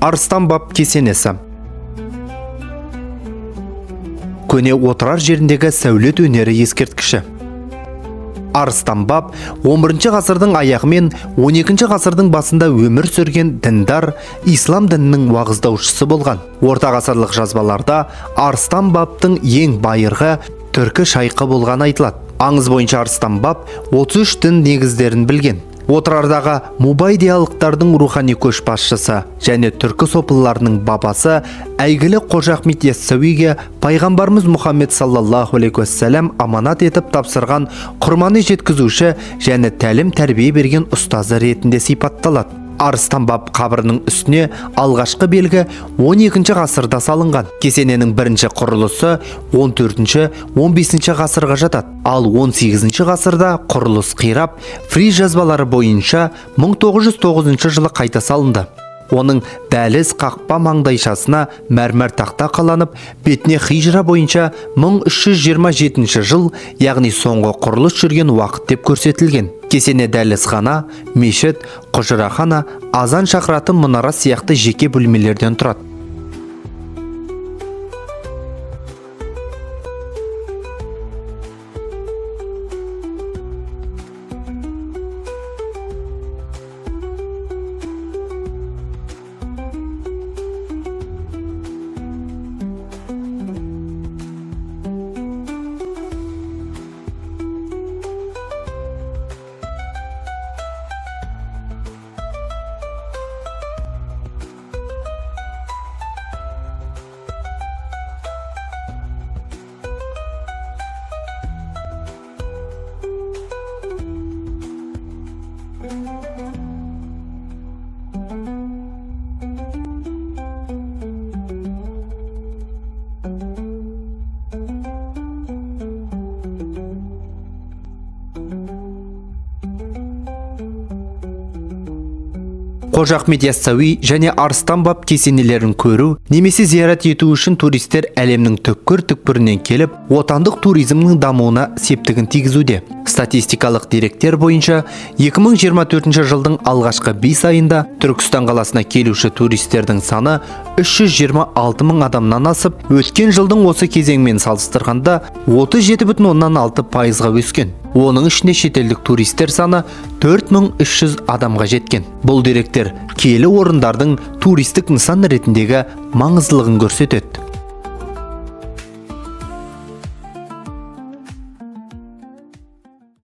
Арыстан баб кесенесі. Көне Отырар жеріндегі сәулет өнері ескерткіші. Арыстан баб 11 ғасырдың аяғы мен 12 ғасырдың басында өмір сүрген діндар, ислам дінінің уағыздаушысы болған. Орта ғасырлық жазбаларда Арыстан бабтың ең байырғы түркі шайқы болғаны айтылады. Аңыз бойынша Арыстан баб 33 дін негіздерін білген. Отырардағы мубайдиялықтардың рухани көшбасшысы және түркі сопыларының бабасы әйгілі Қожа Ахмет Яссауиге пайғамбарымыз Мұхаммед саллаллаху алейхи уассалам аманат етіп тапсырған құрманы жеткізуші және тәлім тәрбие берген ұстазы ретінде сипатталады. Арыстан баб қабірінің үстіне алғашқы белгі 12 ғасырда салынған. Кесененің бірінші құрылысы 14-15 ғасырға жатады. Ал 18 ғасырда құрылыс қирап, фриз жазбалары бойынша 1909 жылы қайта салынды. Оның дәліз қақпа маңдайшасына мәрмәр тақта қаланып, бетіне хижра бойынша 1327 жыл, яғни соңғы құрылыс жүрген уақыт деп көрсетілген. Кесене дәлізхана, мешіт, құжырахана, азан шақыратын мұнара сияқты жеке бөлмелерден тұрады. Қожа Ахмет Яссауи және Арыстан баб кесенелерін көру немесе зиярат ету үшін туристер әлемнің түкпір-түкпірінен келіп, отандық туризмнің дамуына септігін тигізуде. Статистикалық деректер бойынша 2024 жылдың алғашқы 5 айында Түркістан қаласына келуші туристердің саны 326 мың адамнан асып, өткен жылдың осы кезеңімен салыстырғанда 37,6%-ға өскен. Оның ішінде шетелдік туристер саны 4300 адамға жеткен. Бұл деректер киелі орындардың туристік нысан ретіндегі маңыздылығын көрсетеді.